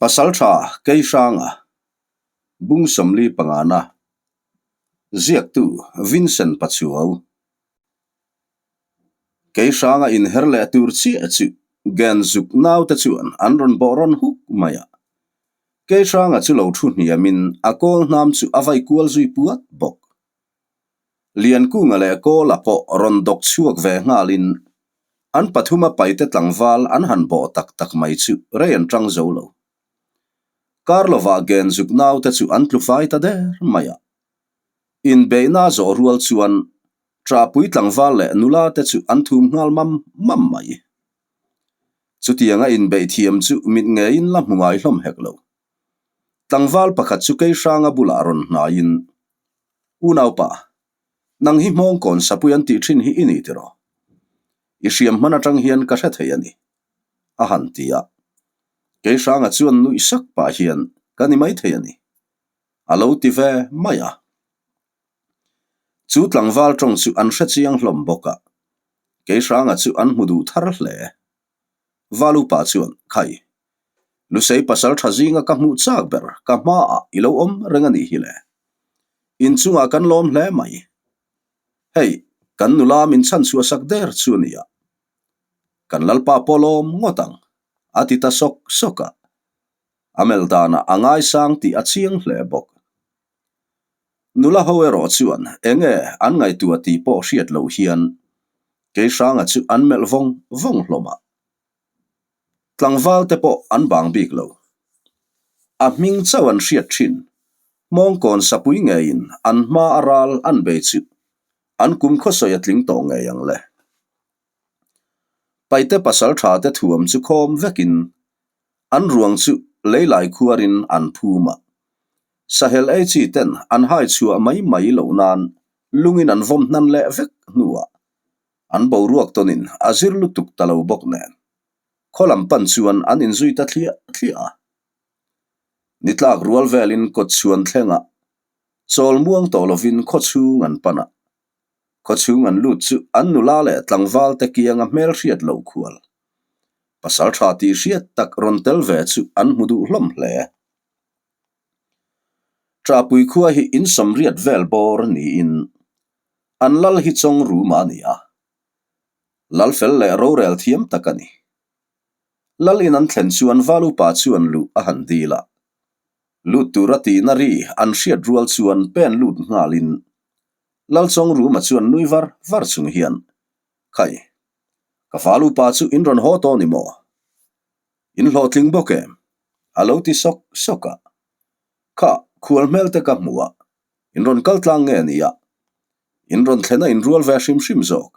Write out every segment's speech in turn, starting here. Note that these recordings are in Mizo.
Pasaltha Keihranga Bung 45 na Ziaktu Vincent Pachuau Keihranga inher leh tur chiah chu Genzuk naute chuan an rawn bawh rawn huk mai a. Keihranga chu lo thu hniamin a kawl hnam chu a vai kual zui puat bawk. Liankunga leh Kawla pawh rawn dawk chhuak ve nghalin an pathuma paite tlangval an han bawh tak tak mai chu rei an tang zo lo. Kar lovah Genzuk naute chu an tlu fai ta der mai a. Inbeihna zawh rual chuan Ṭahpui tlangval leh nula te chu an thum nghal mam mam mai. Chutianga inbeih thiam chu mit ngeiin la hmu ngai hlawm hek lo. Tlangval pakhat chu Keihranga bulah rawn hnaiin, Unaupa, nang hi hmawngkawn sapui an tih thin hi i ni tiraw? I hriam hman atang hian ka hre thei a ni, a han ti a. Keihranga chuan nuih sak pah hian, Ka ni maithei a ni, a lo ti ve mai a. Chu tlangval tawng chu an hre chiang hlawm bawk a, Keihranga chu an hmu duh thar hle. Valupa chuan, Khai, Lusei pasal tha zinga ka hmuh chak ber ka hmaah i lo awm reng a nih hi le. Inchungah kan lawm hle mai. Hei, kan nula min chhan chhuah sak der chu a nia. Kan lalpa pawh lawm ngawt ang, a ti ta sawk sawk a. A melh danah a ngaisang tih a chiang hle bawk. Nula ho erawh chuan enge an ngaihtuah tih pawh hriat loh hian Keihranga chu an melh vawng vawng hlawm a. Tlangval te pawh an bang bik lo. A hming chauh an hriat thin. Hmawngkawn sapui ngeiin an hma a ral an bei chu an kum khawsawi a tling tawh ngei ang le. Paite pasal tha te thuam chu khawm vekin an ruang chu leilai khuarin an phum a. Sahel ei chi ten an hai chhuah mai mai loh nan lungin an vawm hnan leh vek hnuah An boruak tawnin a zir lutuk ta lo bawk nen, khaw lam pan chuan an inzui ta thliah thliah a. Ni tlak rual velin kawt chhuan thlengah chawl muang tawh lovin khaw chhung an pan a. Khaw chhung an lut chu an nula leh tlangval te kianga hmelhriat loh khual. Pasal tha tih hriat tak rawn tel ve chu an hmu duh hlawm hle. Ṭahpui khua hi insawmriat vel bawr niin An lal hi chawng rum a ni a, lal fel leh rorel thiam tak a ni. Lal in an thlen chuan val upa chuan luh a han dil a, lut tura tihna ri an hriat rual chuan pen lut nghalin lal chawng ruma chuan nui var var chung hian, Khai, ka val upa chu in rawn haw tawh ni maw? In hlawhtling bawk em? A lo ti sawk sawk a. Kha, khual hmel te ka hmu a, In rawn kal tlang nge nia? In rawn thlen a inrual ve hrim hrim zawk.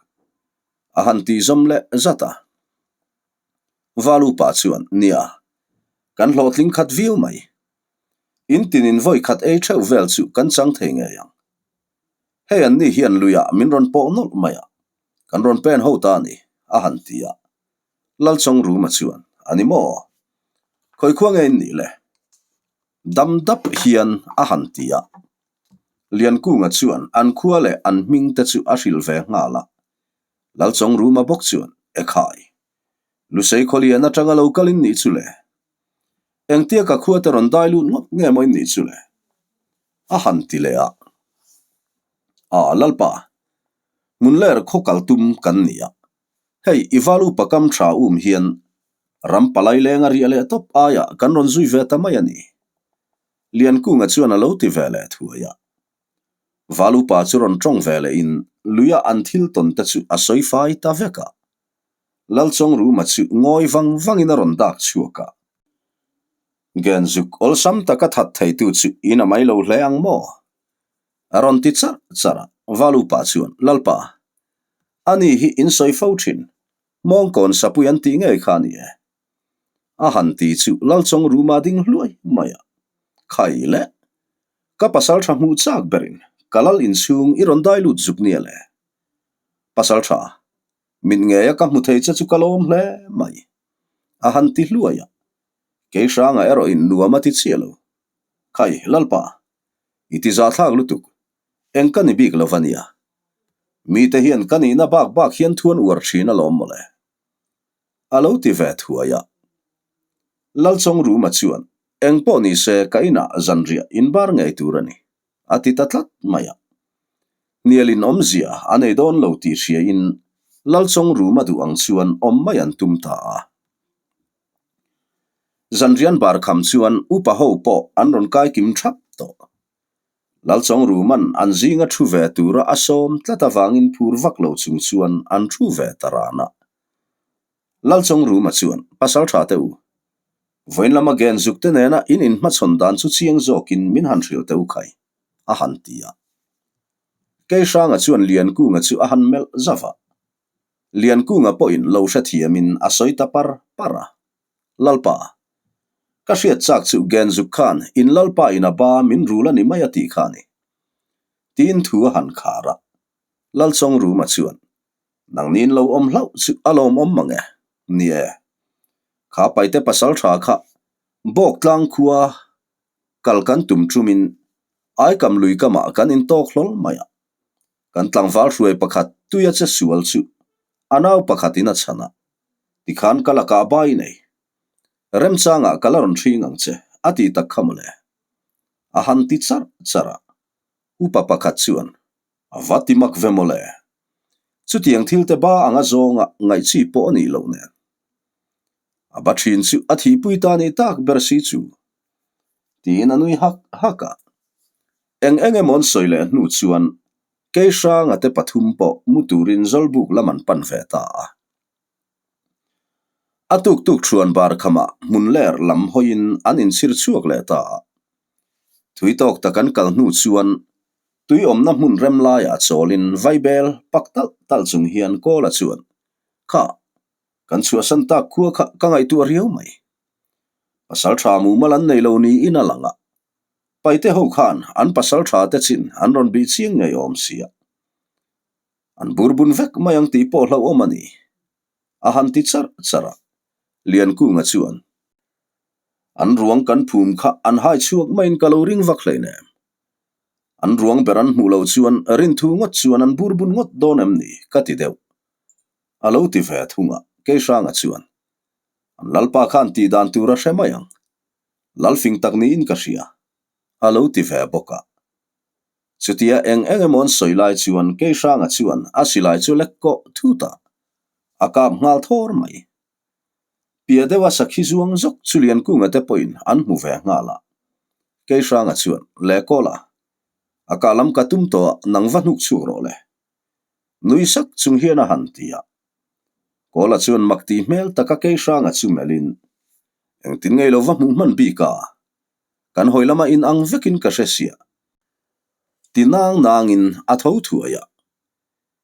A han ti zawm leh zat a. Valupa chuan, Nia, kan hlawhtling khat viau mai. In tinin vawi khat ei theuh vel chu kan chang thei ngei ang. Hei an ni hian luiah min rawn pawh nawlh mai a, kan rawn pen ho ta a ni, a han ti a. Lalchawng Ruma chuan, A ni maw? Khawi khua nge in nih le? Dam dap hian a han ti a. Liankunga chuan an khua leh an hming te chu a hrilh ve nghal a. Lalchawng Ruma bawk chuan, Ekhai, Lusei Khawlian atanga lo kal in nih chu le? Engtia ka khua te rawn dai lut ngawt nge maw in nih chu le? A han ti leh a. A, Lalpa, Hmunler khaw kal tum kan ni a. Hei, i val upa kam tha um hian Ram palai leng a riah leh tawp aiah kan rawn zui ve ta mai a ni. Liankunga chuan a lo ti ve leh thuai a. Val upa chu rawn tawng ve lehin luia an thil tawn te chu a sawi fai ta vek a. Lalchawngruma chu ngawi vang vangin a rawn dak chhuak a. Genzuk awlsam taka that theitu chu in a mai lo hle ang maw? A rawn ti charh charh a. Val upa chuan, Lalpa, ani hi in sawi fo thin. Mawngkawn sapui an tih ngei kha a ni e. A han ti chu Lalchawng ruma ding hluai mai a. Khai le, ka pasal tha hmuh chak berin ka lal inchhung i rawn dai lut zuk nia le. Pasal tha, mit ngeia ka hmu thei che chu ka lawm hle mai. A han ti hluai a. Kei hranga erawhin nuam a ti chiah lo. Khai, Lalpa, i ti zahthlak lutuk. Eng ka ni bik lo va nia. Mite hian ka nihna bak bak hian thuan uar thin alawm mawle. A lo ti ve thuai a. Lalchawng Ruma chuan. Eng pawh ni se ka inah zanriah inbar ngei tur a ni, a ti ta tlat mai a. Hnialin awmzia a nei dawn lo tih hriain Lalchawng Ruma duh ang chuan awm mai an tum ta a. Zanrian bar kham chuan upa ho pawh an rawn kai kim thap tawh. Lalchawng Ruman an zinga thu ve tura a sawm tlat avangin phur vak lo chung chuan an thu ve ta ran a. Lalchawng Ruma chuan, Pasal tha teh u, vawiin lama gen zuk te nena in inhmachhawn dan chu chiang zawkin min han hrilh teh u khai, a han ti a. Keihranga chuan Liankunga chu a han melh zauh a. Liankunga pawhin lo hrethiamin a sawi ta par par a. Lalpa, ka hriat chak chu Genzuk khan in Lalpa in a ba min rul a ni mai a tih kha a ni. Tiin thu a han khar a. Lalchawng Ruma chuan, Nangni in lo awm hlauh chu a lawmawm mang e. Ni e. Kha paite pasal tha kha Bawktlang khua kal kan tum ṭumin Aikam lui kamah kan intawk hlawl mai a. Kan tlangval hruai pakhat tuia che sual chu a nau pakhatin a chhan a, tikhan ka lakah bai nei. Remchangah ka la rawn hring ang che a ti tak kha mawle. A han ti charh charh a, upa pakhat chuan a va ti mak ve mawle. Chutiang thil te ba anga zawnga ngaih chi pawh a nih loh nen. A ba thin chu a thihpui ta ni tak ber si chu. Tiin a nui hak hak a. Eng eng emaw an sawi leh hnu chuan Keihranga te pathum pawh mu turin Zawlbuk lam an pan ve ta a. A tuk tuk thuan bar khamah hmun ler lam hawiin an inchhir chhuak leh ta a. Thui tawk tak an kal hnu chuan tui awmna hmun rem laiah chawlin vaibel pak talh talh chung hian Kawla chuan, Kha, kan chhuahsan tak khua kha ka ngaihtuah riau mai. Pasal tha mumal an nei lo niin a lang a. Paite ho khan an pasal tha te chin an rawn bih chiang ngei awm sia. An bur bun vek mai ang tih pawh hlauhawm a ni. A han ti charh charh a, Liankunga chuan, An ruang kan phum kha an hai chhuak maiin ka lo ring vak hleinem. An ruang ber an hmuh loh chuan rinthu ngawt chuan an bur bun ngawt dawn em ni ka ti deuh. A lo ti ve thung a, Keihranga chuan, An lalpa khan tih dan tur a hre mai ang. Lalfing tak niin ka hria, a lo ti ve bawk a. Chutia eng eng emaw an sawi lai chuan Keihranga chuan a silai chu lek kawh thut a, a kap nghal thawr mai. Pia deuha sakhi zuang zawk chu Liankunga te pawhin an hmu ve nghal a. Keihranga chuan, Le kawl a, a kah lam ka tum tawh a, nang va hnuk chhuak rawh le. Nui sak chung hian a han ti a. Kawla chuan mak tih hmel taka Keihranga chu melhin, Engtin ngei lo va hmuh hman bik a? Kan hawi lama inang vekin ka hre sia. Ti nang nangin a tho thuai a.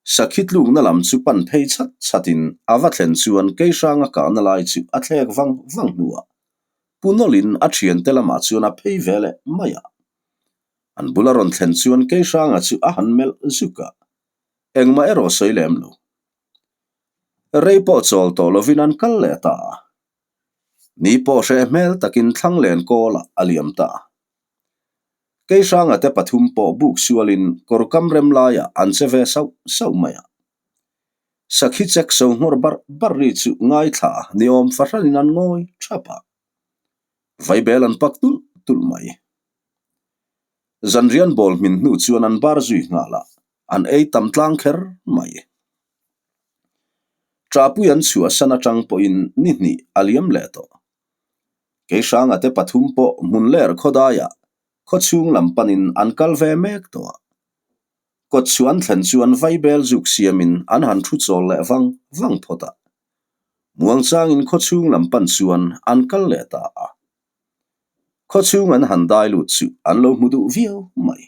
Sakhi tlukna lam chu pan phei chhat chhatin a va thlen chuan Keihranga kahna lai chu a thlek vang vang hnuah Pu Nawlin a thiante lamah chuan a phei ve leh mai a. An bula rawn thlen chuan Keihranga chu a han melh zuk a, engmah erawh sawi lem lo. Rei pawh chawl tawh lovin an kal leh ta a. Ni pawh hreh hmel takin thlang len kawlah a liam ta. Keihranga te pathum pawh buk sualin kawr kam rem laiah an che ve sauh sauh mai a. Sakhi chek so nghawr barh barh ri chu ngaithla niawm fahranin an ngawi thap a. Vaibel an pak tulh tulh mai. Zanrian bawl hmin hnu chuan an bar zui nghal a, an ei tam tlang kher mai. Ṭahpui an chhuahsan aṭang pawhin ni hnih a liam leh tawh. Keihranga te pathum pawh hmun ler khawdaiah khawchhung lam panin an kal ve mek tawh a. Kawt chu an thlen chuan vaibel zuk siamin an han thu chawl leh vang vang phawt a. Muangchangin khawchhung lam pan chuan an kal leh ta a. Khawchhung an han dai lut chu an lo hmu duh viau mai.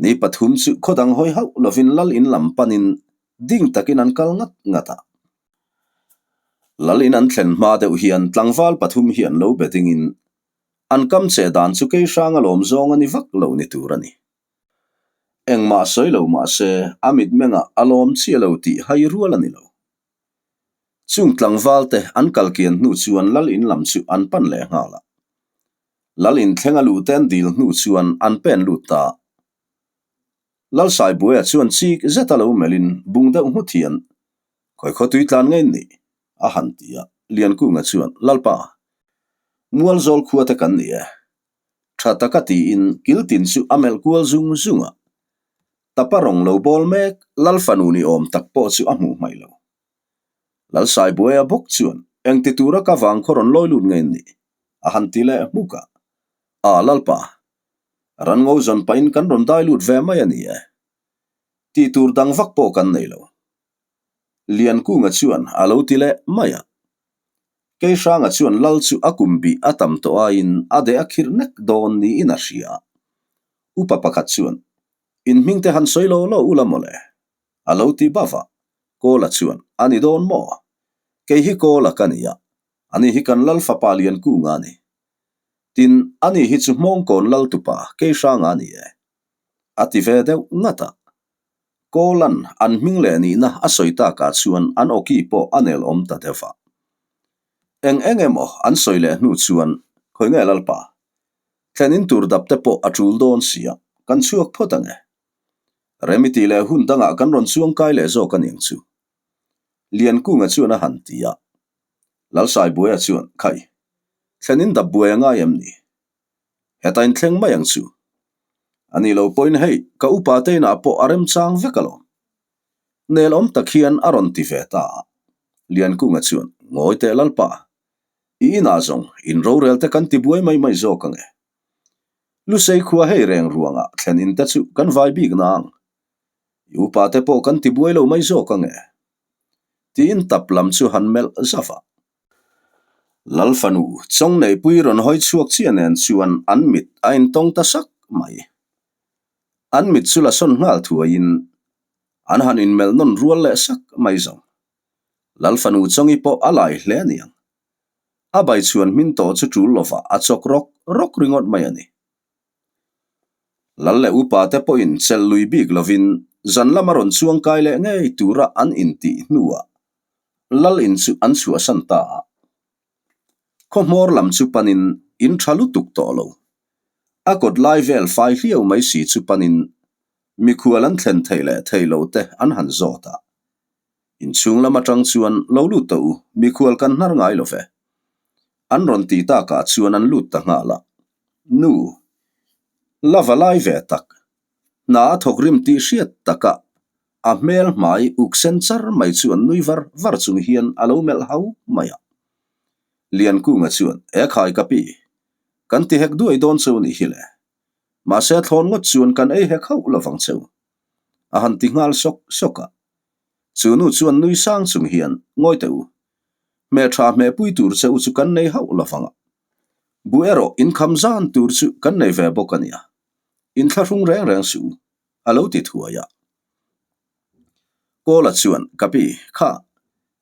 Ni pathum chu khaw dang hawi hauh lovin lal in lam panin ding takin an kal ngat ngat a. Lal in an thlen hma deuh hian tlangval pathum hi an lo be dingin an kam che dan chu kei hrang alawm zawng a ni vak lo ni tur a ni. Engmah sawi lo mah se a mitmengah a lawm chiah lo tih hai rual a ni lo. Chung tlangval te an kal kian hnu chuan lal in lam chu an pan leh nghal a. Lal in thleng a luh te an dil hnu chuan an pen lut ta. Lal Saibuaia chuan chik zet a lo melhin bung deuh nghut hian, Khawi khaw tui tlan ngei nih? a han ti a. Liankunga chuan, Lalpa! Mualzawl khua te kan ni e. Tha taka tiin kiltin chu a melh kual zung zung a. Tapa rawng lo bawl mek Lal fanu ni awm tak pawh chu a hmuh hmaih lo. Lal Saibuaia bawk chuan engti tura ka vang khaw rawn lawi lut nge ni? a han ti leh hmuk a. A Lalpa, ran ngo zawn pahin kan rawn dai lut ve mai a ni e. Tih tur dang vak pawh kan nei lo. Liankunga chuan a lo ti leh mai a. Keihranga chuan lal chu a kum bih a tam tawh aiin a deh a khirh nek dawn niin a hria a. Upa pakhat chuan, In hming te han sawi lo lo ula mawle? A lo ti bava. Kawla chuan, A ni dawn maw? Kei hi Kawla ka ni a, ani hi kan lal fapa Liankunga a ni. Tin, ani hi chu Hmawngkawn lal tupa Keihranga a ni e. A ti ve deuh ngat a. Kawlan an hming leh nihna a sawi takah chuan an awki pawh a nel awm ta deuh a. Eng eng emaw an sawi leh hnu chuan, Khawi nge Lalpa? Thlen in tur dap te pawh a tul dawn sia, kan chhuak phawt ang e. Remi tih leh hun dangah kan rawn chuang kai leh zawk a niang chu. Liankunga chuan a han ti a. Lalsaibuaia chuan, Khai, thlen in dap buai a ngai em ni? Heta inthleng mai ang chu. A ni lo pawhin hei ka upa te inah pawh a remchang vek alawm. Nel awm tak hian a rawn ti ve ta a. Liankunga chuan, Ngawi teh Lalpa, i inah zawng in rorel te kan ti buai mai mai zawk ang e. Lusei khua hei reng ruangah thlen in te chu kan vai bik nang. I upa te pawh kan ti buai lo mai zawk ang e. Tiin tap lam chu han melh zauh a. Lal fanu Chawngneihpui rawn hawi chhuak chiah nen chuan an mit a intawng ta sak mai. An mit chu la sawn nghal thuaiin an han inmelh nawn rual leh sak mai zawng. Lal fanu Chawngi pawh a lai hle aniang. A bai chhuan hmin tawh chu tul lovah a chawk rawk rawk ringawt mai a ni. Lal leh upa te pawhin chelh lui bik lovin zan lama rawn chuang kai leh ngei tura an intih hnuah Lal in chu an chhuahsan ta a. Khaw hmawr lam chu panin in tha lutuk tawh lo. A kawt lai vel fai hliau mai si chu panin mikhual an thlen theih leh theih loh te an han zawt a. Inchhung lam atang chuan lo lut tawh u, mikhual kan hnar ngai lo ve. An rawn tih takah chuan an lut ta nghal a. Nu, la va lai ve tak. Hna a thawk rim tih hriat takah a hmel hmai uk sen char mai chu an nui var var chung hian a lo melh hau mai a. Liankunga chuan, E khai ka pi, kan ti hek duai dawn cheu nih hi le. Mahse thlawn ngawt chuan kan ei hek hauh lovang cheu. A han ti nghal sawk sawk a. Chu nu chuan nui sang chung hian, Ngawi teh u, hmeltha hmehpui tur che u chu kan nei hauh lovang a. Bu erawh inkham zan tur chu kan nei ve bawk a nia. Inthlahrung reng reng suh u, a lo ti thuai a. Kawla chuan, Ka pi, kha,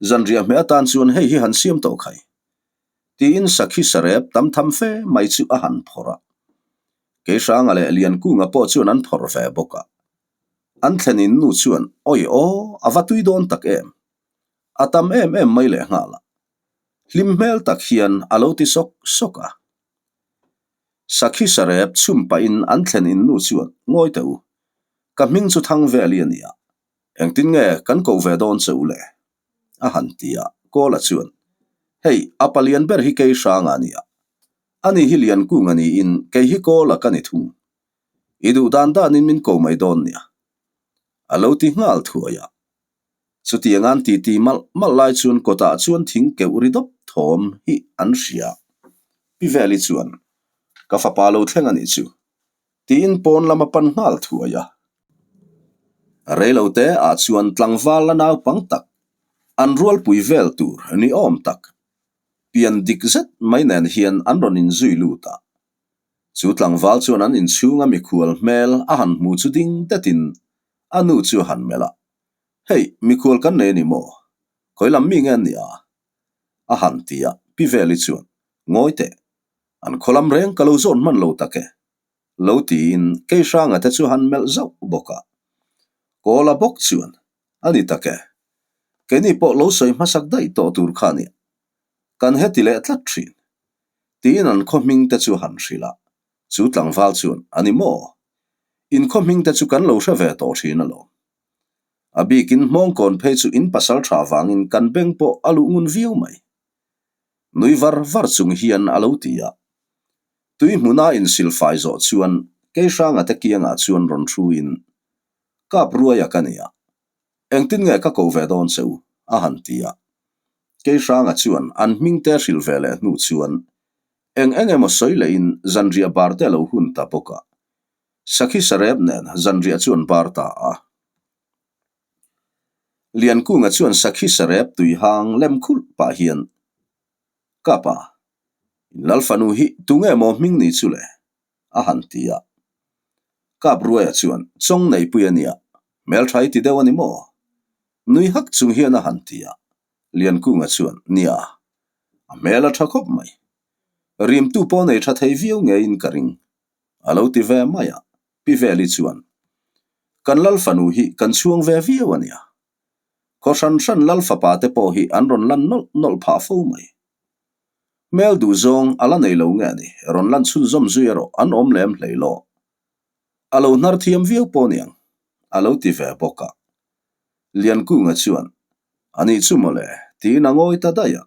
zanriah hmeh atan chuan hei hi han siam tawh khai. Tiin sakhi sarep tam tham fe mai chu a han phawrh a. Keihranga leh Liankunga pawh chuan an phawrh ve bawk a. An thlenin nu chuan, Awi aw, a va tui dawn tak em! A tam em em mai lehnghal a. Hlim hmel tak hian a lo ti sawk sawk a. Sakhi sarep chhum pahin an thlen in nu chuan, Ngawi teh u, ka hming chu Thangveli a nia, engtin nge kan koh ve dawn che u le? A han ti a, Kawla chuan, Hei, a palian ber hi kei hranga a nia, ani hi Liankung a niin kei hi Kawla ka ni thung. I duh dan danin min ko mai dawn nia. A lo ti nghal thuai a. Chutiang an titi malh malh lai chuan kawtah chuan thing keuh ri dawp thawm hi an hria. Pi Veli chuan, Ka fapa lo thleng a nih chu, tiin pawn lam a pan nghal thuai a. Reilote ah chuan tlangval la naupang tak, an rualpui vel tur ni awm tak, pian dik zet mai nen hian an rawn inzui lut a. Chu tlangval chuan an inchhunga mikhual hmel a han hmu chu ding detin a nu chu a han melh a. Hei, mikhual kan nei a ni maw? Khawi lam mi nge an nih a? A han ti a, Pi Veli chuan, Ngawi teh, an khaw lam reng ka lo zawn hman lo tak e. Lo tiin Keihranga te chu han melh zauh bawk a. Kawla bawk chuan, A ni tak e, keini pawh lo sawi hmasak daih tawh tur kha a nia. Kan heti leh tlat thin. Tiin an khaw hming te chu han hrilh a. Chu tlangval chuan, A ni maw? In khaw hming te chu kan lo hre ve tawh thin alawm. A bikin hmawngkawn phei chu in pasal tha vangin kan beng pawh a luh ngun viau mai. Nui var var chung hian a lo ti a. Tui hmuna insilfai zawh chuan Keihranga te kiangah chuan rawn hruiin, Kap ruaia ka nia. Engtin nge ka ko ve dawn che u? a han ti a. Keihranga chuan an hming te hrilh ve leh hnu chuan eng eng emaw sawi lehin zanriah bar te a lo hun ta bawk a. Sakhi sarep nen zanriah chu an bar ta a. Liankunga chuan sakhi sarep tui hang lem khulh pah hian, Ka pa, in Lalfanu hi tunge maw hming ni chu le? a han ti a. Kap Ruaia chuan, Chawng neipui a nia, hmeltha i ti deuh a ni maw? Nui hak chung hian a han ti a. Liankunga chuan, Nia, a hmel a tha khawp mai. Rimtu pawh nei tha thei viau ngeiin ka ring. A lo ti ve mai a, Pi Veli chuan, Kan lal fanu hi kan chhuang ve viau a nia. Khaw hran hran lal fapa te pawh hi an rawn lan nawlh nawlh phah fo mai. Hmel duh zawng a la nei lo nge a ni, rawn lan chhunzawm zui erawh an awm lem hlei lo. A lo hnar thiam viau pawh niang, a lo ti ve bawk a. Liankunga chuan, A nih chu mawle, tiin a ngawi ta daih a.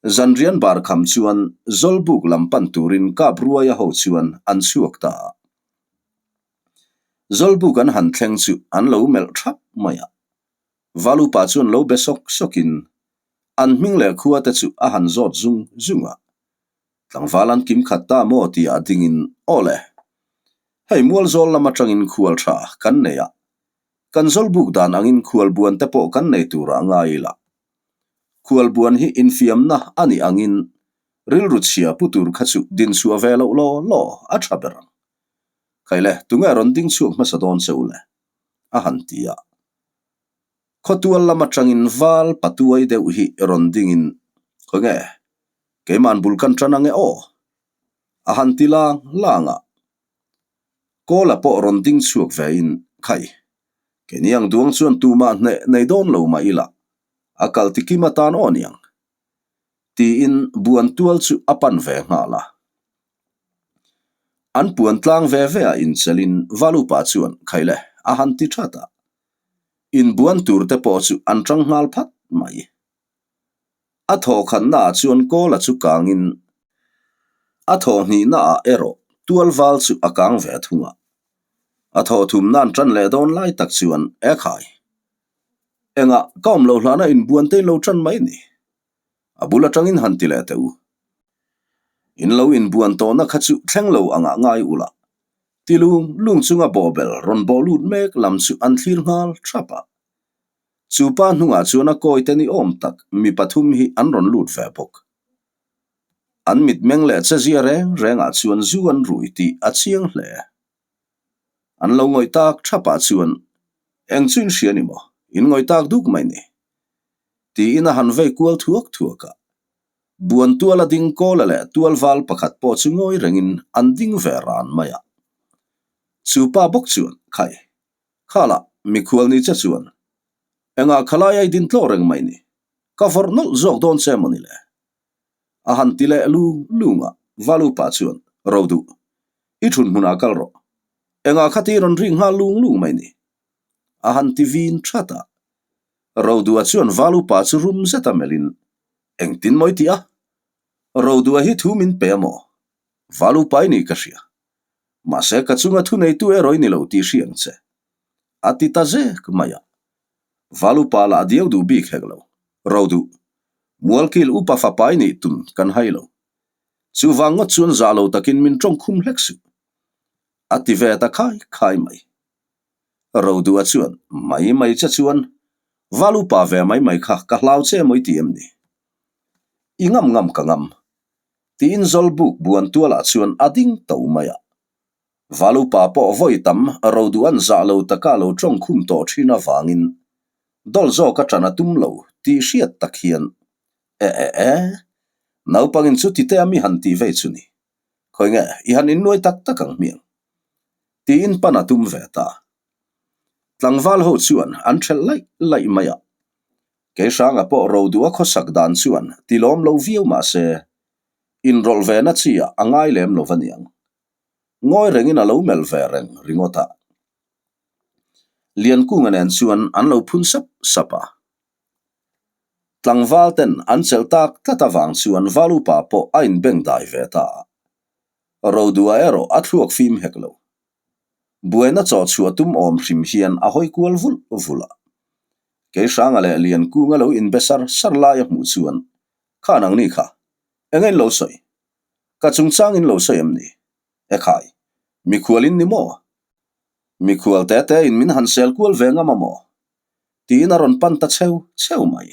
Zanrian bar kham chuan Zawlbuk lam pan turin Kap Ruaia ho chuan an chhuak ta a. Zawlbuk an han thleng chu an lo melh thap mai a. Valupa chuan lo be sawk sawkin an hming leh khua te chu a han zawt zung zung a. Tlangval an kim khat ta maw tia dingin aw le, hei Mualzawl lam atangin khual tha kan nei a, kan Zawlbuk dan angin khualbuan te pawh kan nei turah ngai ila. Khualbuan hi infiamna a nih angin rilru chhia pu tur kha chu dinchhuah ve loh law law a tha ber ang. Khaile, tunge rawn ding chhuak hmasa dawn che u le? a han ti a. Khawtual lam atangin val patuai deuh hi rawn dingin, Khawnge, keima'n bul kan tan ange aw? a han ti lang lang a. Kawla pawh rawn ding chhuak vein, Khai, keini ang duang chuan tumah hneh nei dawn lo mah ila, a kal ti kim atan aw niang, tiin buan tual chu a pan ve nghal a. An puan tlang ve ve a inchelin Valupa chuan, Khaile, a han ti that a. Inbuan tur te pawh chu an tang nghal phat mai. A thawhkhatnaah chuan Kawla chu kangin a thawhhnihnaah erawh tualval chu a kang ve thung a. A thawhthumna an tan leh dawn lai tak chuan e khai. Engah ka awm loh hlana inbuan te in lo tan mai ni. A bul atangin han ti leh teh u. In lo inbuan tawhna kha chu thleng lo angah ngai ula. Ti lung lung chunga bawhbel rawn bawh lut mek lam chu an thlir nghal thap a. Chu pa hnungah chuan a kawi te ni awm tak mi pathum hi an rawn lut ve bawk. An mitmeng leh chezia reng rengah chuan zu an rui tih a chiang hle. An lo ngawih tak thapah chuan eng chu in hria ni maw? In ngawih tak duk mai ni. Tiin a han vei kual thuak thuak a. Buan tuala ding kawla leh tualval pakhat pawh chu ngawi rengin an ding ve ran mai a. Chu pa bawk chuan, Khai, khalah mikhual ni che chuan engah khalai a i din tlawh reng mai ni? Ka vawrh nawlh zawk dawn che maw ni le? A han ti leh lung lung a, Valupa chuan, Ro duh, i thun hmunah kal rawh. Engah khati rawn ring nghal lung lung mai ni? A han ti vin that a. Rodua chuan Valupa chu rum zet a melhin, Engtin maw i tih a? Rodua hi thu min pe a maw? Valupa i nih ka hria. Mahse ka chunga thuneitu erawh i ni lo tih hria ang che. A ti ta zek mai a. Valupa lah diau duh bik hek lo. Roduh, Mualkil upa fapa i nih tum kan hai lo. Chuvang ngawt chuan zah lo takin min tawng khum hlek suh. A ti ve ta khai khai mai. Rodua chuan, Mai mai che chuan, Val upa ve mai mai kha ka hlau che mawi ti em ni? I ngam ngam ka ngam. Tiin Zawlbuk buan tualah chuan a ding to mai a. Val upa pawh vawi tam Rodua'n zah lo taka lo tawng khum tawh thin avangin dawl zawk a tan a tum lo tih hriat tak hian, E e e, naupangin chuti te a mi han tih vei chu ni. Khawi nge, i han innuai tak tak ang hmiang. Tiin pan a tum ve ta. Tlangval ho chuan an thelh laih laih mai a. Keihranga pawh Rodua khawsak dan chuan tilawm lo viau mah se, inrawlh ve na chi ah a ngai lem lo va niang. Ngawi rengin a lo melh ve reng ringawt a. Liankunga nen chuan an lo phun sap sap a. Tlangval ten an chelh tak tlat avang chuan Valupa pawh a inbengdai ve ta a. Rodua erawh a thluak fim hek lo. Buaina chaw chhuah tum awm hrim hian a hawi kual vulh vulh a. Keihranga leh Liankunga lo inbe sar sar lai a hmuh chuan, Kha nangni kha, eng a in lo sawi? Ka chungchang in lo sawi em ni? Ekhai, mikhual in ni maw? Mikhual te te in min han sel kual ve ngam a maw? Tiin a rawn pan ta cheu cheu mai.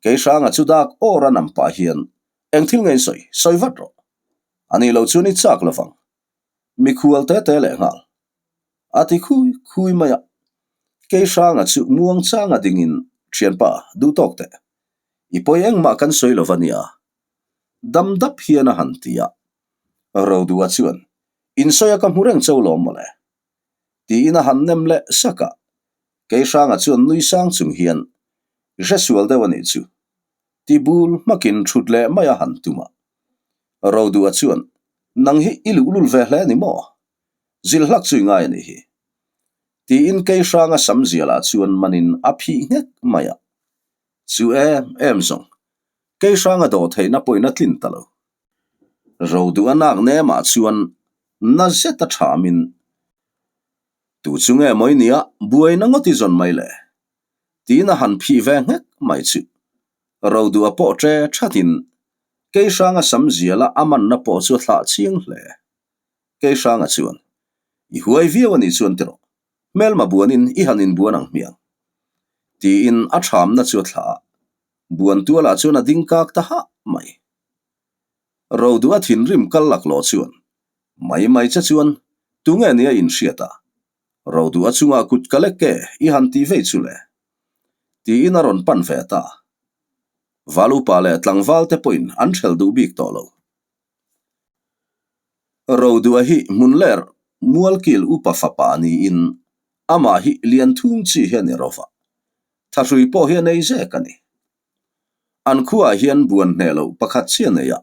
Keihranga chu dak awr a nam pah hian, Eng thil nge in sawi? Sawi vat rawh. Ani lo chuan i chak lovang. Mikhual te te leh nghal. A ti khui khui mai a. Keihranga chu muang changa dingin, Thianpa, duh tawk teh. I pawi engmah kan sawi lo va nia. Dam dap hian a han ti a. Rodua chuan, Insawi a ka hmu reng cho lawm mawle. Tiin a han nem leh sak a. Keihranga chuan nui sang chung hian, I hre sual deuh a nih chu. Ti bul hmakin thut leh mai a han tum a. Rodua chuan, Nang hi i luhlul ve hle ni maw? Zilh hlak chu i ngai a nih hi. Tiin Keihranga sam zialah chuan manin a phih nghek mai a. Chu em em zawng, Keihranga dawh theihna pawhin a tlin ta lo. Rodua nak nemah chuan na zet a thamin, Tu chu nge maw i nia, buaina ngawt i zawn mai le? Tiin a han phih ve nghek mai chu. Rodua pawh ṭe ṭhatin Keihranga sam ziala a manna pawh chu a thlah chiang hle. Keihranga chuan, I huai viau a nih chuan ti rawh, hmelma buanin i han inbuan ang hmiang. Tiin a ṭhamna chu a thlah a, buan tualah chuan a ding kak ta hah mai. Rodua thinrim kal laklawh chuan, Mai mai che chuan, tunge nia inhriat a? Rodua chungah kut ka lek e i han ti vei chu le. Tiin a rawn pan ve ta. Val upa leh tlangval te pawhin an hrel duh bik tawh lo. Rodua hi hmunler mualkil upa fapa niin amah hi lianthung chi hi a ni rova. Thahrui pawh hi a nei zek a ni. An khuaah hian buan hneh loh pakhat chiah nei a,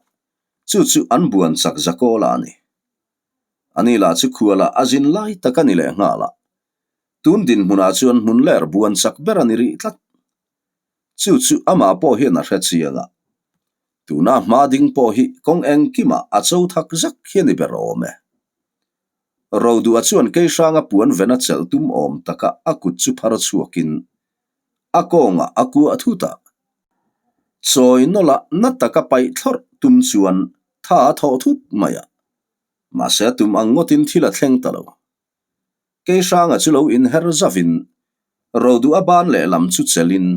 chu chu an buan chak Zakawla a ni. Ani lah chu khualah a zin lai tak a ni leh nghal a, tun dinhmunah chuan hmun ler buan chak ber a ni rih tlat. Chu chu amah pawh hian a hre chiang a, tuna hma ding pawh hi kawng engkimah a cho thak zak hi a ni ber awm e. Roduha chuan Keihranga puan vena chelh tum awm taka a kut chu phar chhuakin a kawngah a kuah thut a. Chawi nawlh na taka paih thlawrh tum chuan tha a thawh thut mai a, mahse a tum ang ngawtin thil a thleng ta lo. Keihranga chu lo inher zavin Roduh a ban lehlam chu chelin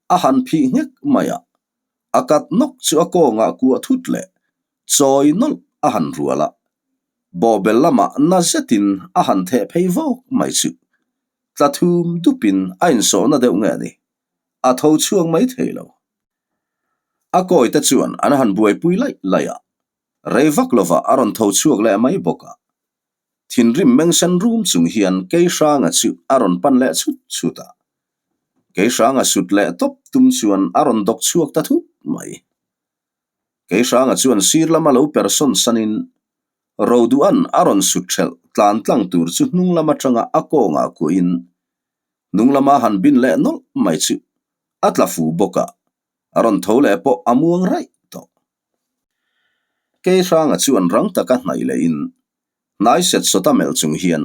a han phih nghek mai a, a kat nawk chu a kawngah kuah thut leh chawi nawlh a han rual a, bawhbel lamah na zetin a han theh phei vawk mai chu tla thum dupin a insawhna deuh nge ni, a tho chhuak mai thei lo. A kawite chuan an han buaipui laih laih a, rei vak lovah a rawn tho chhuak leh mai bawk a. Thinrim mengsen rum chung hian Keihranga chu a rawn pan leh chhut chhut a. Keihranga sut leh tawp tum chuan a rawn dawk chhuak ta thut mai. Keihranga chuan sir lama lo per sawn sanin Roduhan a rawn sut hrelh tlan tlang tur chu hnung lam atanga a kawngah kuahin hnung lama han bin leh nawlh mai chu a tla fu bawk a, a rawn tho leh pawh a muang raih tawh. Keihranga chuan rang taka hnaih lehin hnai set sawta melh chung hian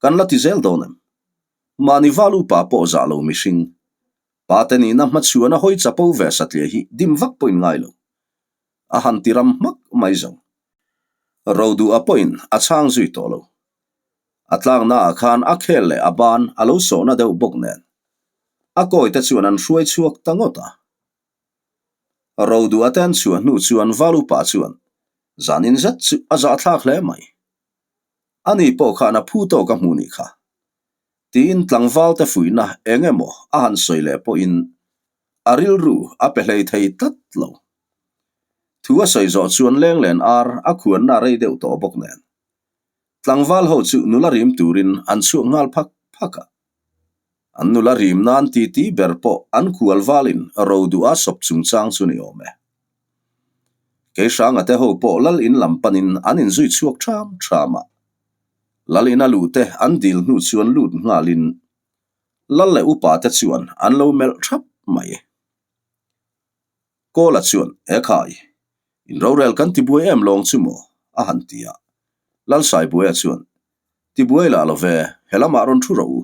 kan la ti zel dawn em? Mahni val upa pawh zah lo mihring, pa te nihna hmachhuana hawi chapo ve satliah hi dim vak pawhin ngai lo. A han ti ram hmak mai zo. Roduha pawhin a chhang zui tawh lo. A tlaknaah khan a khel leh a ban a lo sawhna deuh bawk nen a kawite chuan an hruai chhuak ta ngawt a. Roduha te an chhuah hnu chuan Valupa chuan zanin zet chu a zahthlak hle mai. Ani pawh khan a phu tawk a hmu nih kha. Tiin tlangvalte fuihna eng emaw a han sawi leh pawhin a rilru a pe hlei thei tlat lo. Thu a sawi zawh chuan lenglen ar a khuanna rei deuh tawh bawk nen. Tlangval ho chu nula rim turin an chhuak nghal phak phak a. An nula rim nan titi ber pawh an kual valin ro duh a sawp chungchang chu ni awm e. Keihranga te ho pawh lal in lam panin an inzui chhuak ṭham ṭham a. Lal ina luh te an dil hnu chuan lut nghalin Lal leh upa te chuan an lo melh ṭhap mai. Kawla chuan, Ekhai, in rorel kan tibuai em lawng chu maw? a han ti a. Lalsaibuaia chuan, Tibuai lah lo ve, he lamah rawn thu rawh u.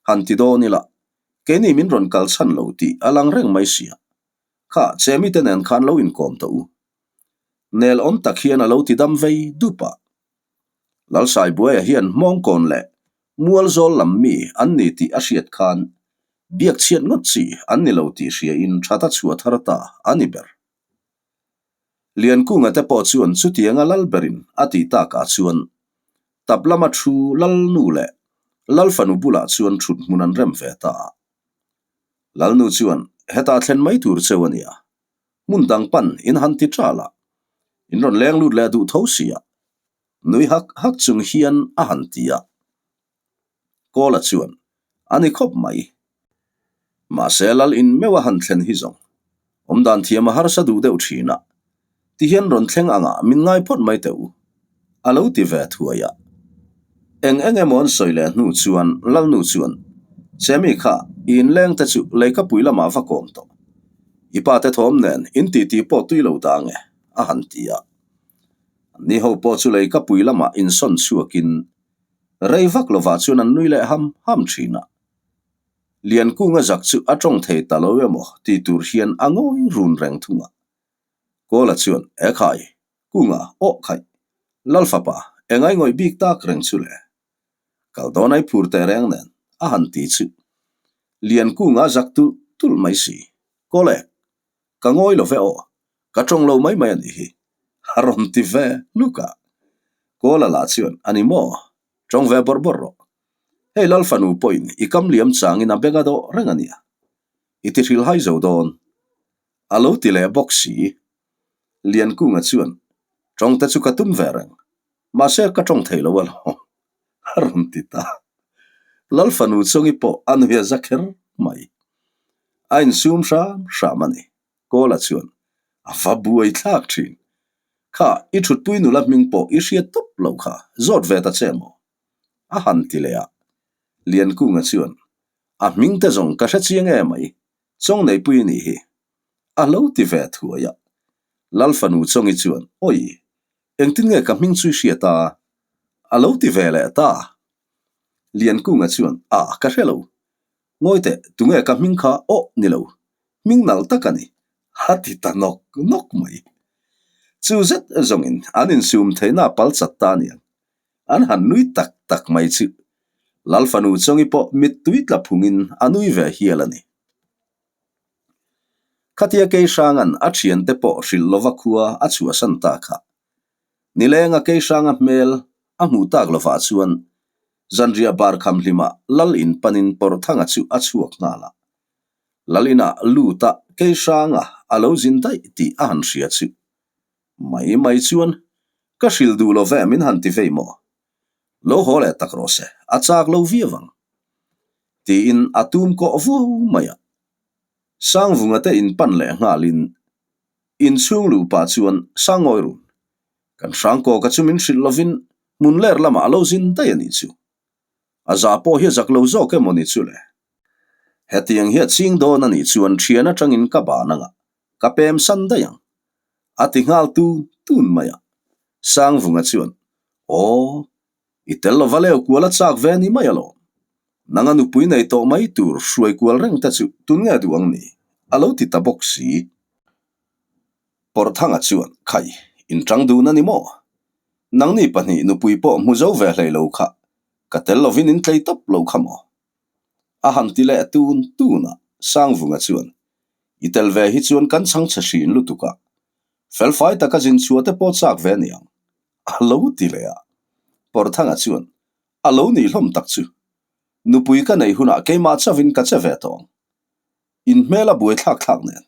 Han ti dawn ila, keini min rawn kal chhan lo tih a lang reng mai sia. Kha, chemite nen khan lo inkawm tawh u. Nel awm tak hian a lo ti dam vei dup a. Lalsaibuaia hian hmawngkawn leh Mualzawl lam mi an ni tih a hriat khan biak chhiat ngawt chi an ni lo tih hriain that a chhuah thar ta a ni ber. Liankunga te pawh chuan chutianga lal berin a tih takah chuan tap lama thu Lalnu leh Lalfanu bulah chuan thut hmun an rem ve ta a. Lalnu chuan hetah thlen mai tur cheu a nia, hmun dang pan in han ti ṭal a, in rawn leng lut leh duh tho sia, nui hak hak chung hian a han ti a. Kawla chuan, A ni khawp mai. Mahse lal in meuh a han thlen hi zawng. Awmdan thiam a harsa duh deuh thin a. Ti hian rawn thleng angah min ngai phawt mai teh u. A lo ti ve thuai a. Eng eng emaw an sawi leh hnu chuan Lalnu chuan, Chemi kha, i inleng te chu leikapui lamah va kawm tawh. I pa te thawm nen in titi pawh tui lo dang e, a han ti a. Ni ho pawh chu leikapui lamah insawn chhuakin rei vak lovah chuan an nui leh ham ham thin a. Liankunga zak chu a tawng thei ta lo emaw tih tur hian a ngawi run reng thung a. Kawla chuan, Ekhai, Kunga, awh khaih, Lalfapa, engai ngawih bik tak reng chu le? Kal dawn ai phur teh reng nen, a han ti chu. Liankunga zak tulh tulh mai si. Kawlek, ka ngawi lo ve aw, ka tawng lo mai mai a nih hi, a rawn ti ve hluk a. Kawla lah chuan, A ni maw? Tawng ve bawrh bawrh rawh. Hei Lal fanu pawhin i kam liam changin a beng a dawh reng a nia. I ti hrilhai zo dawn. A lo ti leh bawk si. Liankunga chuan, Tawng te chu ka tum ve reng. Mahse ka tawng thei lo alawm. A rawn ti ta. Lal fanu chungi pawh a nui a za kher mai. A insum hram hram a ni. Kawla chuan, A va buai thlak thin. Kha, i thutpui nula hming pawh i hriat tawp lo kha, zawt ve ta che maw? A han ti leh a. Liankunga chuan, A hming te zawng ka hre chiang e mai, Chawngneipui i nih hi. A lo ti ve thuai a. Lal fanu Chawngi chuan, Awi, engtin nge ka hming chu i hriat a? A lo ti ve leh ta. Liankunga chuan, A, ka hre lo. Ngawi teh, tunge ka hming kha awh ni lo, hming nalh tak a ni, a ti ta nawk nawk mai. Chu zet zawngin an insum theihna a pal chat ta aniang, an han nui tak tak mai chu. Lal fanu Chawngi pawh mittui tla phungin a nui ve hial a ni. Khatia Keihrang'an a thiante pawh hrilh lova khua a chhuahsan ta kha. Nilenga Keihranga hmel a hmuh tak lovah chuan Zanriah bar kham hlimah Lal in panin Pawrhthanga chu a chhuak nghal a. Lal inah lut a Keihranga a lo zin daih tih a han hria chu. Mai mai chuan, Ka hrilh duh lo ve min han ti vei maw? Lo haw leh tak rawh se, a chak lo viau ang. Tiin a tum kawh vuau mai a. Sangvunga te in pan leh nghalin inchhung luh pah chuan Sangawi run, Kan Hrangkawka chu min hrilh lovin hmun ler lamah a lo zin daih a nih chu. A zah pawh hi a zak lo zawk emaw ni chu le? Hetiang hi a ching dawn a nih chuan thian atangin ka ban anga ka pem san daih ang. A ti nghal tun tun mai a. Sangvunga chuan, Aw, i tel lova leu kual a chak ve ni mai alawm. Nanga nupui nei tawh mai tur hruai kual reng te chu tun nge duh ang ni? A lo ti ta bawk si. Pawrhthanga chuan, Khai, in tang dun a ni maw? Nangni pahnih nupui pawh hmu zo ve hlei lo kha, ka tel lovin in tlei tawp lo kha maw? A han ti leh tun tun a, Sangvunga chuan, I tel ve hi chuan kan chhang chhe hrin lutuk a, felfai taka zin chhuah te pawh chak ve aniang, a lo ti leh a. Pawrhthanga chuan, A lo nih hlawm tak chu, nupui ka neih hunah keimah chauhin ka che ve tawh ang. In hmel a buai thlak thlak nen.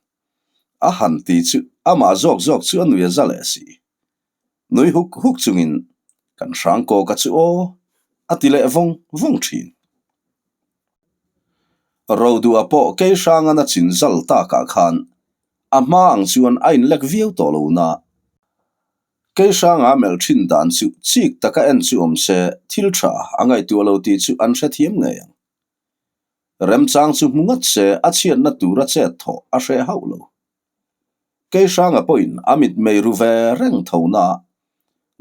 A han ti chu amah zawk zawk chu a nui a za leh si. Nui huk huk chungin kan hrang kawka chu aw a ti leh vawng vawng thin. Roduha pawh kei hrangan a chin zal takah khan a hma ang chuan a inlek viau tawh lo na. Kei hranga melh thin dan chu chik taka en chu awm se thil tha a ngaihtuah lo tih chu an hrethiam ngei ang. Remchang chu hmu ngat se a chhiatna tura chet thawh a hreh hauh lo. Keihranga pawhin a mitmei ru ve reng tho na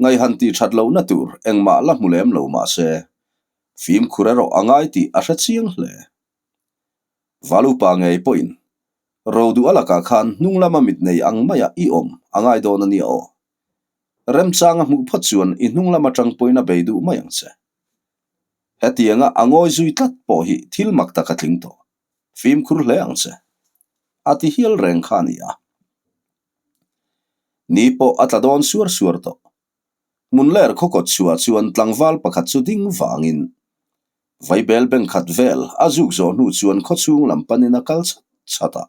ngaihan tih that lohna tur engmah la hmu lem lo mah se, fimkhur erawh a ngai tih a hre chiang hle. Valupa ngei pawhin Roduh a lakah khan hnung lama mitnei ang maia i awm a ngai dawn a nia aw. Remchanga hmuh phawt chuan i hnung lam atang pawhin a bei duh mai ang che. Hetianga a ngawi zui tlat pawh hi thil mak tak a tling tawh. Fimkhur hle ang che. A ti hial reng kha a ni a. Ni pawh a tla dawn suar suar tawh. Hmunler khawkawt chhuah chuan tlangval pakhat chu ding vangin Vaibel bank khat vel a zuk zawh hnu chuan khawchhung lam panin a kal chhat chhat a.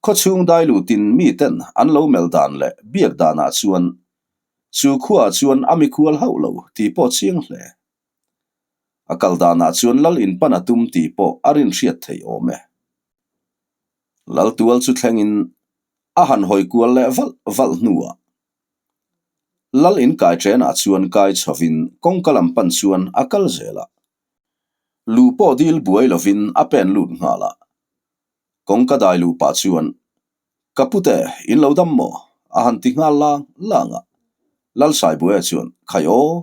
Khawchhung dai lutin miten an lo melh dan leh biak danah chuan chu khuaah chuan a mikhual hauh lo tih pawh chiang hle. A kal danah chuan lal in pan a tum tih pawh a rinhriat theih awm e. Lal tual chu thlengin a han hawi kual leh valh valh hnuah Lal in kai ṭenah chuan kai chhovin kawngka lam pan chuan a kal zel a. Luh pawh dil buai lovin a pen lut nghal a. Kawngka dai luh pah chuan, Ka pute, in lo dam maw? a han ti nghal lang lang a. Lal Saibuaia chuan, Khai aw,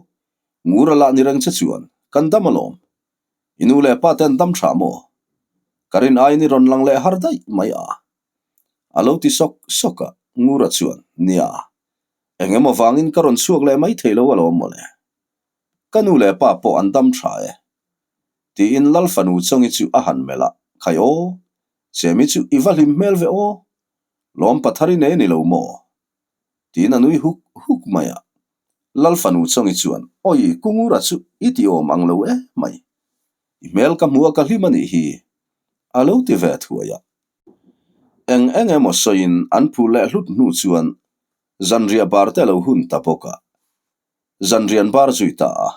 ngur a lah ni reng che chuan, kan dam alawm. I nu leh pa te an dam tha maw? Ka rin aiin i rawn lang leh har daih mai a. A lo ti sawk sawk a, Ngura chuan, Nia, eng emaw vangin ka rawn chhuak leh mai thei lo alawm mawle. Ka nu leh pa pawh an dam tha e. Tiin Lal fanu Chawngi chu a han melh a, Khai aw, Chemi chu i va hlim hmel ve aw, lawm pathar i nei a ni lo maw? Tiin a nui huk huk mai a. Lal fanu Chawngi chuan, Awi, Ku Ngura chu i ti awm ang lo e mai. I hmel ka hmu a ka hlim a nih hi, a lo ti ve thuai a. Eng eng emaw sawiin an phur leh hlut hnu chuan zanriah bar te lo hun ta bawk a, zanrian bar zui ta a.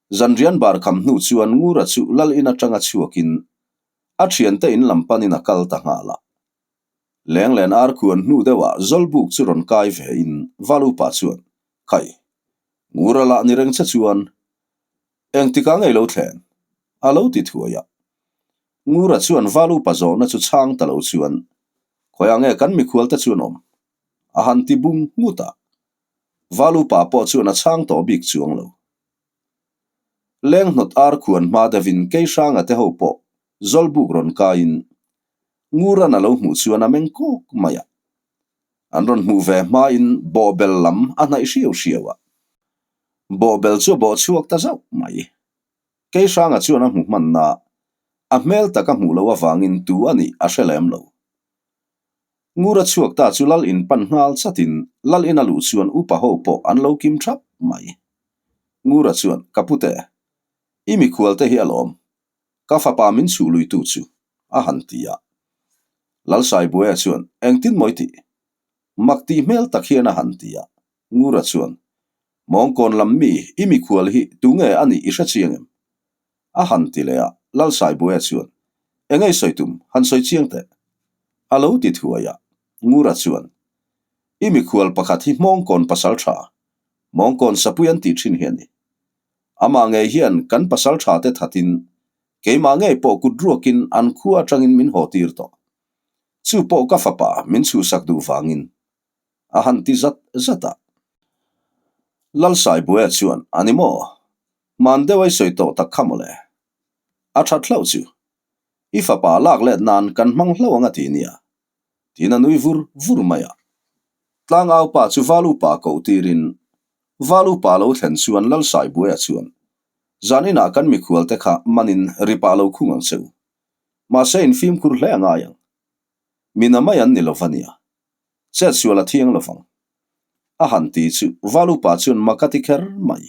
Zanrian bar kham hnu chuan Ngura chu lal in atanga chhuakin a thiante in lam panin a kal ta nghal a. Lenglen ar khuan hnu deuhah Zawlbuk chu rawn kai ve in Valupa chuan, Khai, Ngura lah ni reng che chuan Engtikah ngei lo thlen? A lo ti thuai a. Ngura chuan Val upa zawhna chu chhang ta lo chuan, Khawiah nge kan mikhual te chuan awm? A han ti bung nghut a. Val upa pawh chuan a chhang tawh bik chuang lo. Lenghnawt ar khuan hma deuhin Keihranga te ho pawh Zawlbuk rawn kaiin Nguran a lo hmuh chuan a meng kawk mai a. An rawn hmuh ve hmain bawhbel lam a hnaih hriau hriau a. Bawhbel chu a bawh chhuak ta zauh mai. Keihranga chuan a hmu hmanna a hmel tak a hmuh loh avangin tu a nih a hre lem lo. Ngura chhuak ta chu lal in pan nghal chatin lal in a luh chuan upa ho pawh an lo kim thap mai. Ngura chuan, Ka pute, i mikhual te hi alawm. Ka fapa min chhuh luitu chu, a han ti a. Lalsaibuaia chuan, Engtin mawi tih? Mak tih hmel tak hian a han ti a. Ngura chuan, Mawngkawn lam mi, i mikhual hi tunge a nih i hre chiang em? A han ti leh a, Lalsaibuaia chuan, Engei sawi tum, han sawi chiang teh. A lo ti thuai a. Ngura chuan, I mikhual pakhat hi Hmawngkawn pasal tha, Mawngkawn sapui an tih thin hi a ni. Amah ngei hian kan pasal tha te thatin, keimah ngei pawh kut ruakin an khua atangin min haw tir tawh. Chu pawh ka fapa min chhuhsak duh vangin. A han ti zat zat a. Lalsaibuaia chuan, A ni maw? Hman deuh a i sawi tawh tak kha mawle. A that hlauh chu. I fapa lak let nan kan hmang hlauh ang a ti nia. Tiin a nui vur vur mai a. Tlangau pa chu Valupa koh tirin Valupa lo thlen chuan Lalsaibuaia chuan, Zan inah kan mikhual te kha manin ripah lo khung ang che u. Mahse in fimkhur hle a ngai ang. Mina mai an ni lo va nia. Chetsual a thiang lo vang. A han ti chu Valupa chuan mak a ti kher mai.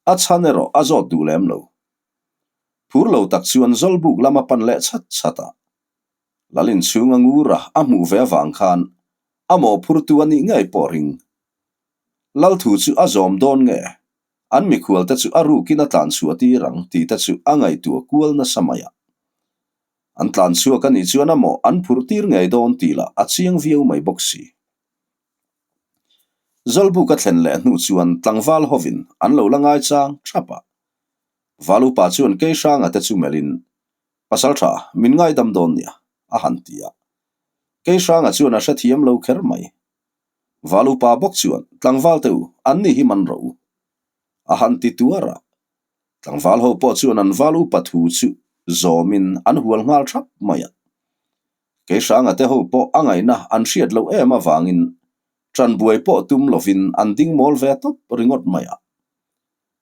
A chhan erawh a zawt duh lem lo. Phur lo tak chuan Zawlbuk lam a pan leh chhat chhat a. Lal inchhung a ngur a, a hmuh ve avang khan a mawhphurtu a nih ngei pawh ring. Lal thu chu a zawm dawn nge? An mikhual te chu a rukin a tlan chhuah tir ang tih te chu a ngaihtuah kual nasa mai a. An tlan chhuak a nih chuan a mawh an phurh tir ngei dawn tih lah a chiang viau mai bawk si. Zawlbuk a thlen leh hnu chuan tlangval hovin an lo la ngaichang thap a. Val upa chuan Keihranga te chu melhin, Pasal tha, min ngaidam dawn nia, a han ti a. Keihranga chuan a hrethiam lo kher mai. Val upa bawk chuan, Tlangval te u, an ni hi man rawh u. A han ti tuar a. Tlangval ho pawh chuan an val upa thu chu zawmin an hual nghal thap mai a. Keihranga te ho pawh a ngaihna an hriat loh em avangin ṭan buai pawh tum lovin an ding mawl ve tawp ringawt mai a.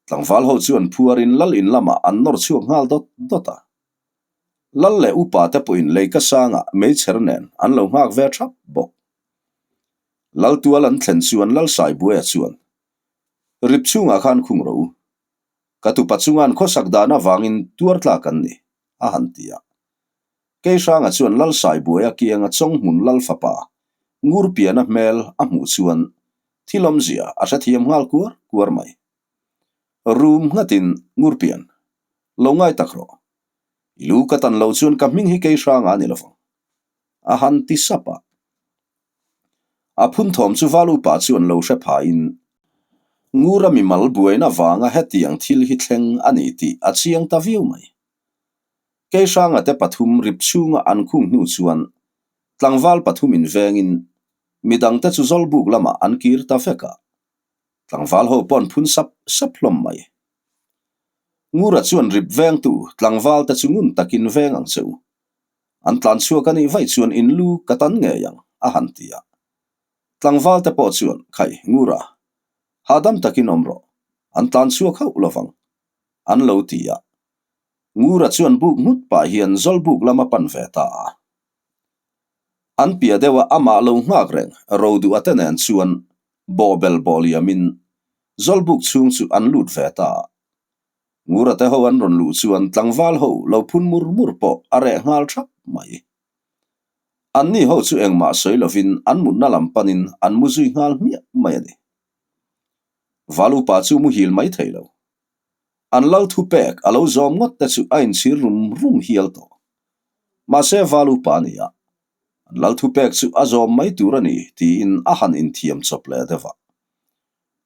Tlangval ho chuan phuarin lal in lamah an nawr chhuak nghal dawt dawt a. Lal leh upa te pawhin leika sangah meichher nen an lo nghak ve thap bawk. Lal tual an thlen chuan Lal Saibuaia chuan, Rip chhungah khan khung rawh u. Ka tupa chunga'n khawsak dan avangin tuar tlak an ni, a han ti a. Keihranga chuan Lal Saibuaia kianga Chawnghmun Lal fapa Ngurpiana hmel a hmuh chuan thil awmzia a hrethiam nghal kuar kuar mai. Rum nghatin Ngurpian, lo ngai tak rawh. I lu ka tan lo chuan ka hming hi Keihranga a ni lovang. A han ti sap a. A phun thawm chu Val upa chuan lo hre phain Ngura mimal buaina vanga hetiang thil hi thleng a ni tih a chiang ta viau mai. Keihranga te pathum rip chhunga an khung hnu chuan tlangval pathum invengin midangte chu Zawlbuk lamah an kir ta vek a. Tlangval ho pawh an phun sap sap hlawm mai. Ngura chuan rip vengtu tlangval te chu ngun takin veng ang che u. An tlan chhuak a nih vaih chuan in lu ka tan ngei ang, a han ti a. Tlangval te pawh chuan, Khai, Ngura, hahdam takin awm rawh, an tlan chhuak hauh lovang, an lo ti a. Ngura chuan buk nghut pah hian Zawlbuk lam a pan ve ta a. An piah deuh a amah lo nghak reng Roduha te nen chuan bawhbel bawh liamin Zawlbuk chhung chu an lut ve ta a. Ngura te ho an rawn luh chuan tlangval ho lo phun mur mur pawh a reh nghal thap mai. Anni ho chu engmah sawi lovin an mutna lam panin an mu zui nghal hmiah mai a ni. Val upa chu muhil mai thei lo. An lal thu pek a lo zawm ngawt te chu a inchhir rum rum hial tawh. Mahse val upa a ni a, an lal thu pek chu a zawm mai tur a ni tiin a han inthiam chawp leh deuh a.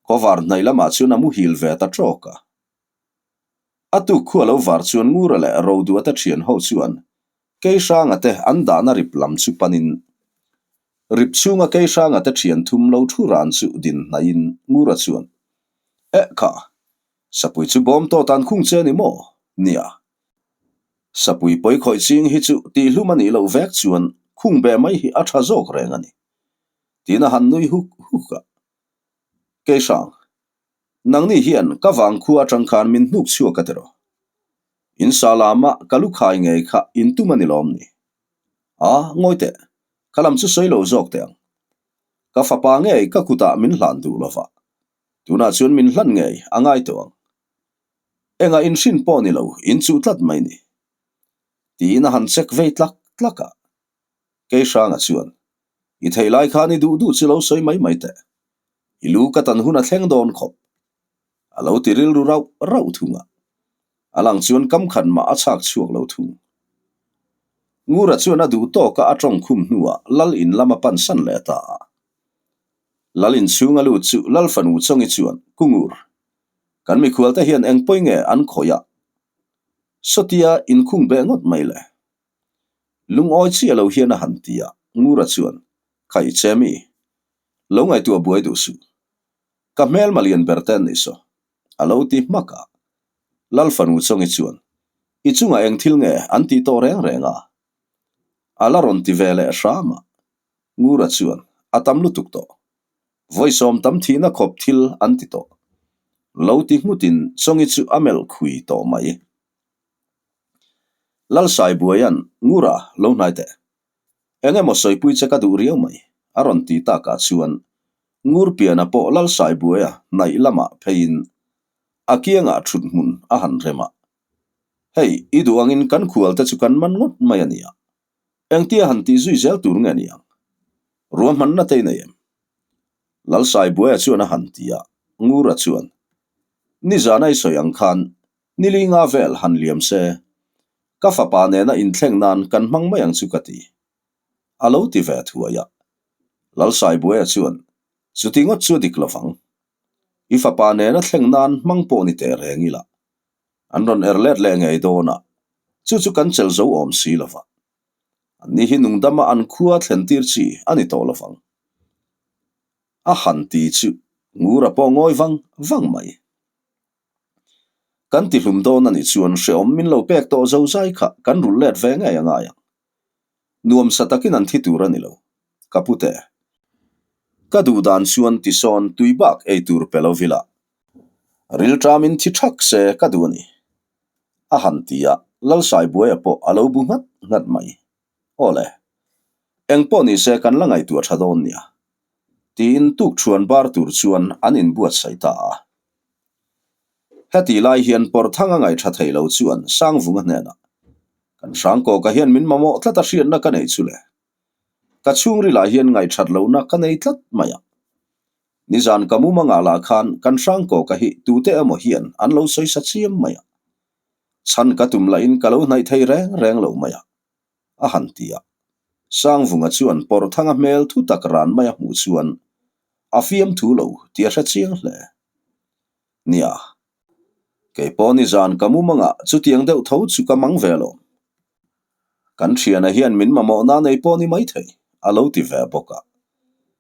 Khawvar hnaih lamah chuan a muhil ve ta tawk a. A tuk khu a lo var chuan Ngura leh Roduata thian ho chuan Keihranga te an dahna rip lam chu panin rip chhunga Keihranga te thian thum lo thu ran chu din hnaihin Ngura chuan Eh kha, sapui chu bawm tawt an khung che ni maw? Nia. Sapui pawi khawih ching hi chu tihhlum a nih loh vek chuan khung beh mai hi a tha zawk reng a ni. Tiin a han nui huk huk a. Keihrang, nangni hian ka vangkhua atang khan min hnuk chhuak a tiraw? In sa lama ka lu khai ngei kha in tum a ni lawm ni? A, ngawi teh, ka lam chu sawi lo zawk teh ang. Ka fapa ngei ka kutah min hlan duh lova, tunah chuan min hlan ngei a ngai tawh ang. Engah in hrin pawh ni lo, in chuh tlat mai ni. Tiin a han check vei tlak tlak a. Keihranga chuan, I theih lai khan i duh duh chu lo sawi mai mai teh. I lu ka tan hun a thleng dawn khawp. A lo ti rilru rauh rauh thung a. A lang chuan kam khat mah a chhak chhuak lo thung. Ngura chuan a duh tawka a tawng khum hnuah Lal in lam a pan san leh ta a. Lal in chhung a lut chu Lal fanu Chawngi chuan, Ku Ngur, kan mikhualte hian eng pawi nge an khawih a? Sawtia inkhung beh ngawt mai le. Lungawi chiah lo hian a han ti a, Ngura chuan, Khai che mi, lo ngaihtuah buai duh suh. Ka hmelma lian ber te an nih saw, a lo ti hmak a. Lal fanu Chawngi chuan, I chungah eng thil nge an tih tawh reng reng a? A la rawn ti ve leh hram a. Ngura chuan, A tam lutuk tawh. Vawisawm tam thihna khawp thil an ti tawh. Lo ti nghutin Chawngi chu a melh khui tawh mai. Lalsaibuaia'n Ngura lo hnai teh. Eng emaw sawipui che ka duh riau mai, a rawn ti takah chuan Ngurpiana pawh Lalsaibuaia hnaih lamah pheiin a kiangah thut hmun a han rem a. Hei, i duh angin kan khualte chu kan man ngawt mai a nia. Engtia han tih zui zel tur nge niang? Ruahmanna te i nei em? Lalsaibuaia chuan a han ti a, Ngura chuan, Nizan a i sawi ang khan Nili nga vel han liam se, ka fapa nena inthleng nan kan hmang mai ang chu ka ti. A lo ti ve thuai a. Lalsaibuaia chuan, Chuti ngawt chu a dik lovang. I fapa nena thleng nan hmang pawh ni teh reng ila. An rawn er let leh ngei dawn a, chu chu kan chelh zo awm si lova. Anni hi nungdama an khua thlen tir chi a ni tawh lovang. A han ti chu Ngura pawh ngawi vang vang mai. Kan tihlum dawn a nih chuan hrehawm min lo pek tawh zozai kha kan rulh let ve ngei a ngai ang. Nuamsa takin an thi tur a ni lo, ka pute. Ka duh dan chuan tisawn tui bak ei tur pe lo vila. Rilṭamin thi ṭhak se ka duh a ni. A han ti a, Lalsaibuaia pawh a lo bu nghat nghat mai. Aw le, eng pawh ni se kan la ngaihtuah ṭha dawn nia, tiin tukṭhuan bar tur chuan an inbuatsaih ta a. Hetih lai hian Pawrthanga ngaihṭha thei lo chuan Sangvunga hnenah, Kan Hrangkawka hian min mamawh tlat a hriatna ka nei chu le. Ka chhungrilah hian ngaihṭhat lohna ka nei tlat mai a. Nizan ka mumangah lah khan kan Hrangkawka hi tute emaw hian an lo sawi sa chiam mai a. Chhan ka tum lahin ka lo hnaih thei reng reng lo mai a, a han ti a. Sangvunga chuan Pawrthanga hmel thu tak ran mai a hmuh chuan a fiamthu lo tih a hre chiang hle. Nia, kei pawh nizan ka mumangah chutiang deuh tho chu ka mang ve lo. Kan thiana hian min mamawhna nei pawh ni maithei, a lo ti ve bawk a.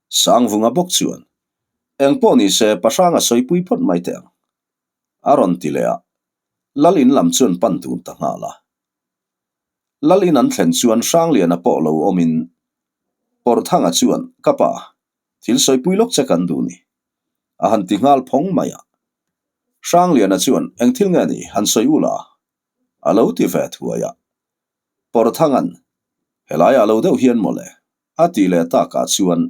Sangvunga bawk chuan, Eng pawh ni se Pahranga sawipui phawt mai teh ang, a rawn ti leh a, Lal in lam chuan pan dun ta nghal a. Lal in an thlen chuan Hrangliana pawh lo awmin Pawrthanga chuan, Ka pa, thil sawipui lawk che kan duh ni, a han ti nghal phawng mai a. Hrangliana chuan, Eng thil nge ni, han sawi u la, a lo ti ve thuai a. Pawrthanga'n, Helaiah lo deuh hian mawle, a ti leh takah chuan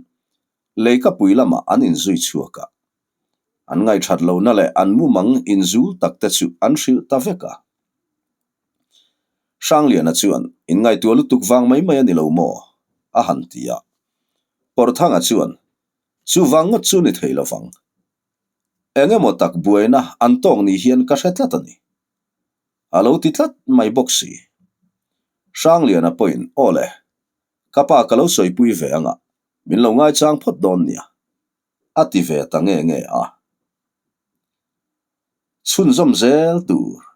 leikapui lamah an inzui chhuak a. An ngaihṭhat lohna leh an mumang inzul tak te chu an hrilh ta vek a. Hrangliana chuan, Inngaihtuah lutuk vang mai mai a ni lo maw? a han ti a. Pawrthanga chuan, Chu vang ngawt chu ni thei lo vang. Eng emaw tak buaina an tawk ni hian ka hre tlat a ni. A lo ti tlat mai bawk si. Hrangliana pawhin, Aw le, ka pa ka lo sawipui ve anga, min lo ngaichang phawt dawn nia. A ti ve ta nge nge a. Chhunzawm zel tur.